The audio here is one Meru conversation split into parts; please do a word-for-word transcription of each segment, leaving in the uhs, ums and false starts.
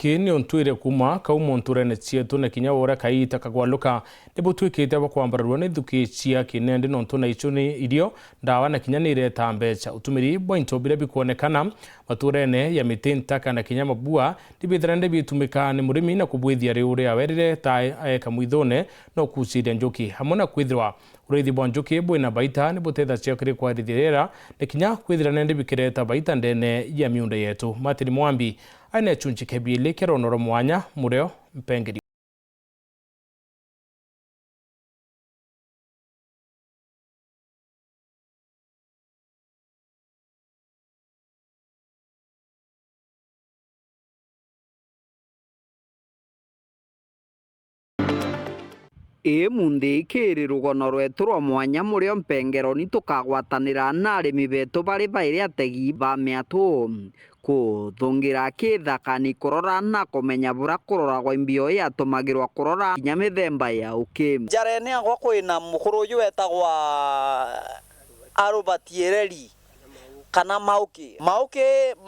Ki ni untwire kuuma kau mu nturene cietu na kinya uria kaita kagwaluka, ni butwikite bwa kwambararua ni thuki cia kinendi nontu na icio ni irio, ndawa na kinya ni iretaa mbeca. Utumiri bwa into biria bikwonekana maturene ya miti, ntaka na kinya mabua ni bithira ndi bitumika ni murimi na kubwithia riu ria werire ta eka mwithune no kuciria njuki, hamwe na kwithirwa uriithi bwa njuki bwina baita ni butethagia kiri kwarithia riera na kinya kwithira nendi bikireta baita ndene ya miunda yetu. Martin Mwambi aina chunchi kebiili kia rono rwa mwanya murio mpengeri. Ii munthi kiri rugono rwetu rwa mwanya murio mpengeroni tukagwatanira na arimi betu bari bairi ategi ba miatu. Kuthungira kithakani kurora na kumenya buria kuroragwa imbio yatumagirwa kurora kinya mithemba ya uki. Njarene yakwa kwina mukuru uju wetagwa Arubati Ereri kana Mauki. Mauki,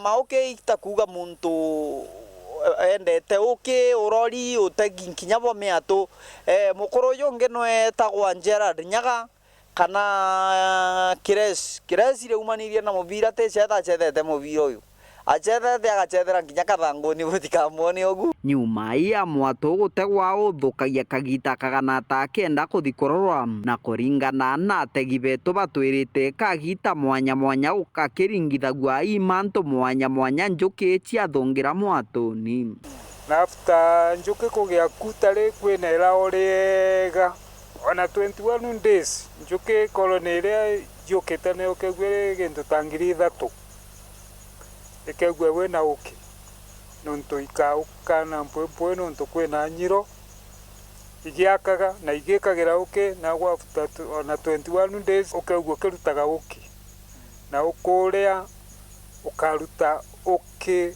Mauki ita kuuga muntu endete uki, urori, utegi nkinya bwa miatu. Eh, mukuru uju ungi nwetagwa Gerald Nyaga. Kana Kires. Kires riaumanirie na mubira, ti cetha acethete mubira uyu. Acethete agacethera nkinya kathanguni butikamwone ugu. Nyuma ya mwatu gutegwa uthukagia kagita kagana ta kenda kuthi kurorwa, na kuringana na ategi betu batwirite kagita mwanya mwanya gakiringithagua i mantu mwanya mwanya njuki ciathungira mwatuni. Na after njuki kugia kuta ri, kwina irao riega. Ona twenty one days, njuki colony iria yukite ni ukegua iri gintu ta ngiri ithatu. Ikegua wina uki, nontu ikauka na mpwimpwi, nontu kwina nyiro igiakaga na igikagira uki, na gwa after tw-, ona twenty one days ukegua ukirutaga uki. Na ukuria ukaruta uki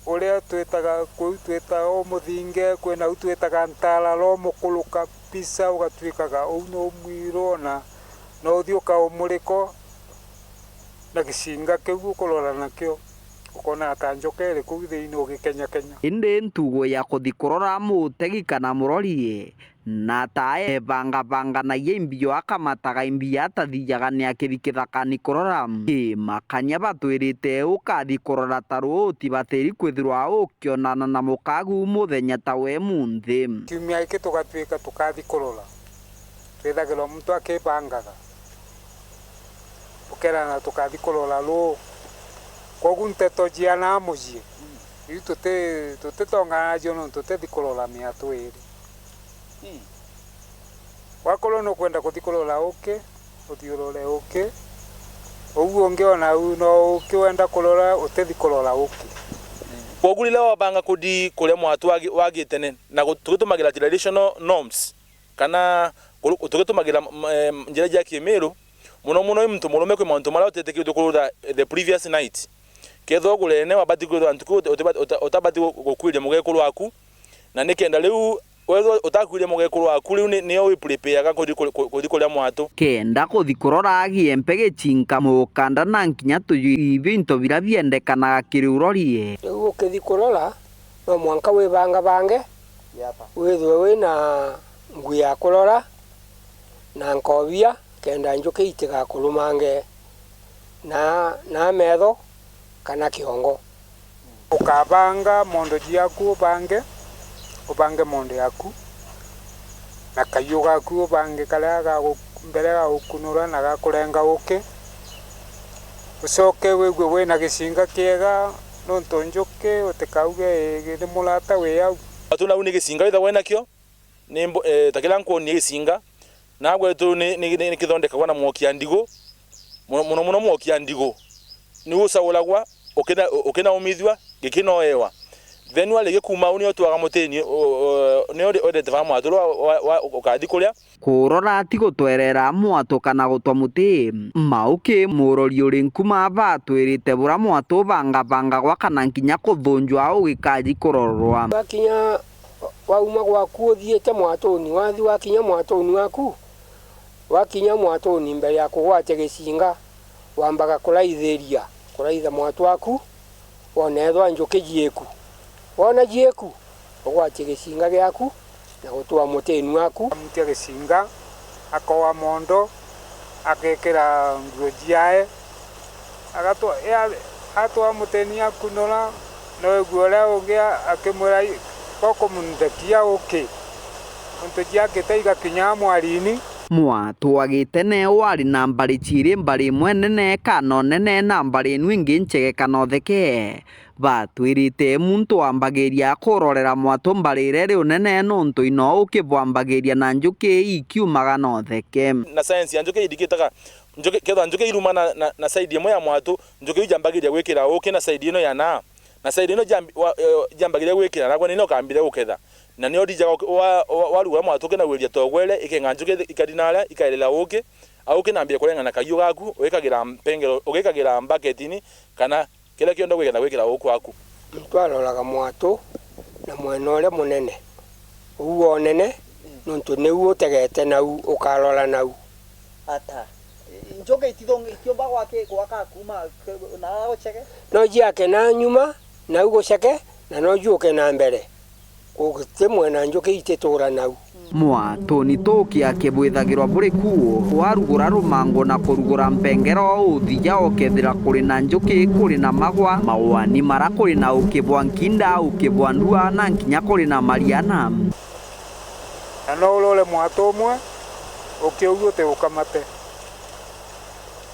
uria twitaga, kuu twitaga umuthinge, kwina u twitaga ntarara, umukuru kabisa, ugatwikaga uu no mwiru, ona no uthi ukaumuriko na gicinga kiu ukurora nakio, ukonaga ta njoka iri kuu thiini ugikenyakenya. Indi ntugo ya kuthi kurora mutegi kana murori, na ta ebangabanganagia imbio akamataga imbia atathijaga ni akithi kithakani kurora. Kimakania batwirite ukathi kurora ta ruuti batiri kwithirwa ukionana na mukagu muthenya ta we munthi. Kiumia giki tugatwika tukathi kurora, twithagirwa muntu akibangaga, tukerana tukathi kurora ruu. Kwogu nteto ciana mucii, iu tuti-, tutitongana nacio nontu tutithi kurora miatu iri. Wakorwo nukwenda kuthi kurora uki, uthi urore uki. Uu ungi ona uu no uki wenda kurora, utithi kurora uki. Kwogu riria wabanga kuthi kuria mwatu wagi-, wagite ni, na gu-, tugitumagira traditional norms, kana kuru-, tugitumagira, m-, em, njira cia kimiru, muno muno i muntu murume kwi mantu maria utitikirite kurutha the previous night. Kethirwa ugurene, wabati kwithirwa ntuku uti-, uti-, uta-, utabati gu-, gukwiria mugekuru waku, na nikenda riu wethirwa utakwiria mugekuru waku, riu ni, nio wi prepareaga kuthi kuri-, ku-, kuthi kuria mwatu. Kenda kuthi kurora agiempe gicinka, mukanda na nkinya tuju, ibio into biria biendekanaga kiri urorie. Riu ukithi kurora, no mwanka wibangabange, withirwe wina ngui ya kurora, na nkobia, kenda njuki itigakurumange na, na metho kana kiongo. Ukabanga mondo jiaku, ubange, ubange mondo yaku, na kaiu gaku ubange karia gagu-, mbere ga gukunura na ga kurenga uki. Ucoke wigue wina gicinga kiega, nontu njuki utikauge, "Ii, ni murata wi au." Atu nau ni gicinga withagwa winakio, ni mbo-, eh, ta kiria nkwonie gicinga, na gwetu ni, ni, ni, ni kithondekagwa na mwoki ya ndigu, muno, muno, muno mwoki ya ndigu. Niu ucauragwa, ukina-, ukinaumithua, gikinoewa. Then warikia kuuma au, nio twaga mutini, u-, u-, nio ri-, wendete vaa mwatu uria wa, wa, wa, ukathi kuria. Kurora ti gutwerera mwatu kana gutwa muti. Mauki murori uri nkuma batwirite bura mwatu bangabangagwa kana nkinya kuthunjwa ugikaji kurorwa. Wakinya, wauma gwaku uthiite mwatuni, wathi wakinya mwatuni waku, wakinya mwatuni mbere ya kugwatia gicinga, wambaga kuraithiria, kuraitha mwatu waku, wone ethwa njuki jieku. Wona jiiku, ugwatie gicinga giaku na gutwaa mutini waku. Amutia gicinga, akoa mondo, agekira nguo ciae, agatwa-, ya-, atwaa mutini akunura, na wigua uria ungi a-, akimwira, "I-, bokumuthekia uki, untu jiakite igakinya mwarini." Mwatu wa Gitene wari na mbari ciiri, mbari imwe nene kana unene na mbari inu ingi ncege kana utheke. Batwirite muntu ambagiria kurorera mwatu mbari iria iri unene, nontu ino ukibwambagiria na njuki ikiumaga na utheke. Na science ya njuki irigitaga njuki, kethira njuki iruma na, na, na side imwe ya mwatu, njuki iu jambagiria gwikira uki na side ino ya na, na side ino jambi-, wa-, eh, jambagiria gwikira nagwe nino ukambire guketha. Na nio rijaga uki-, wa-, wa-, warugura mwatu uki na gwiria togwere, ikenga njuki ikari naria, ikairira uki, au uki nambire kurenga na kaiu gaku, ugikagira mpengero, ugikagira mbaketini, kana kiria kionthe ugwikenda gwikira uki waku. Muntu aroraga mwatu na mwena uria munene, uu wa unene, nontu niu utegete nau, ukarora nau. Ata? Njuki itithong-, itiumba gwaki-, gwaka kuuma k-, na gucege? No jiake na nyuma, nau guceke, na no juke na mbere. Guti mwena njuki ititura nau. Mwatuni tuki akibwithagirwa buri kuo, warugura rumango na kurugura mpengero, uthija ukethira kuri na njuki, kuri na magwa, mauani mara kuri na uki bwa nkinda, uki bwa ndua, na nkinya kuri na mariana. Na no urore mwatu umwe, uki uyu uti ukamate.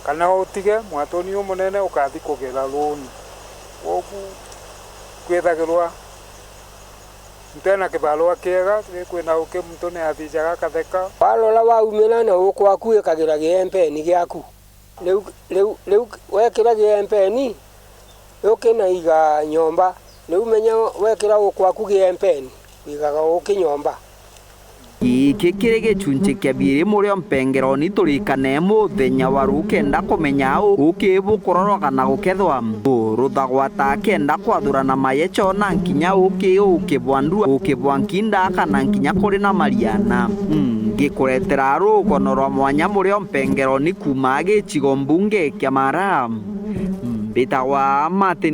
Kana utige mwatuni umunene ukathi kugera ruuni. Kwogu kwithagirwa Muntu ena kibarua kiega, gikwina uki muntu ni athijaga akatheka. Warora waumira na uki waku wikagira giempeni giaku. Riu, riu, riu wekira giempeni, ukinaiga nyomba. Riu menya wekira uki waku giempeni, wigaga uki nyomba. Giki kiri gicunci kia biiri murio mpengeroni turikane muthenya wa ruu kenda kumenya uki bukurorwa kana gukethwa. Buruthagwa ta kenda kwathurana mayecho na nkinya uki, uki bwa ndua, uki bwa nkinda kana nkinya kuri na mariana. Ngikuretera rugono rwa mwanya murio mpengeroni kuuma gicigo mbunge kia Mara. Mbitagwa Martin.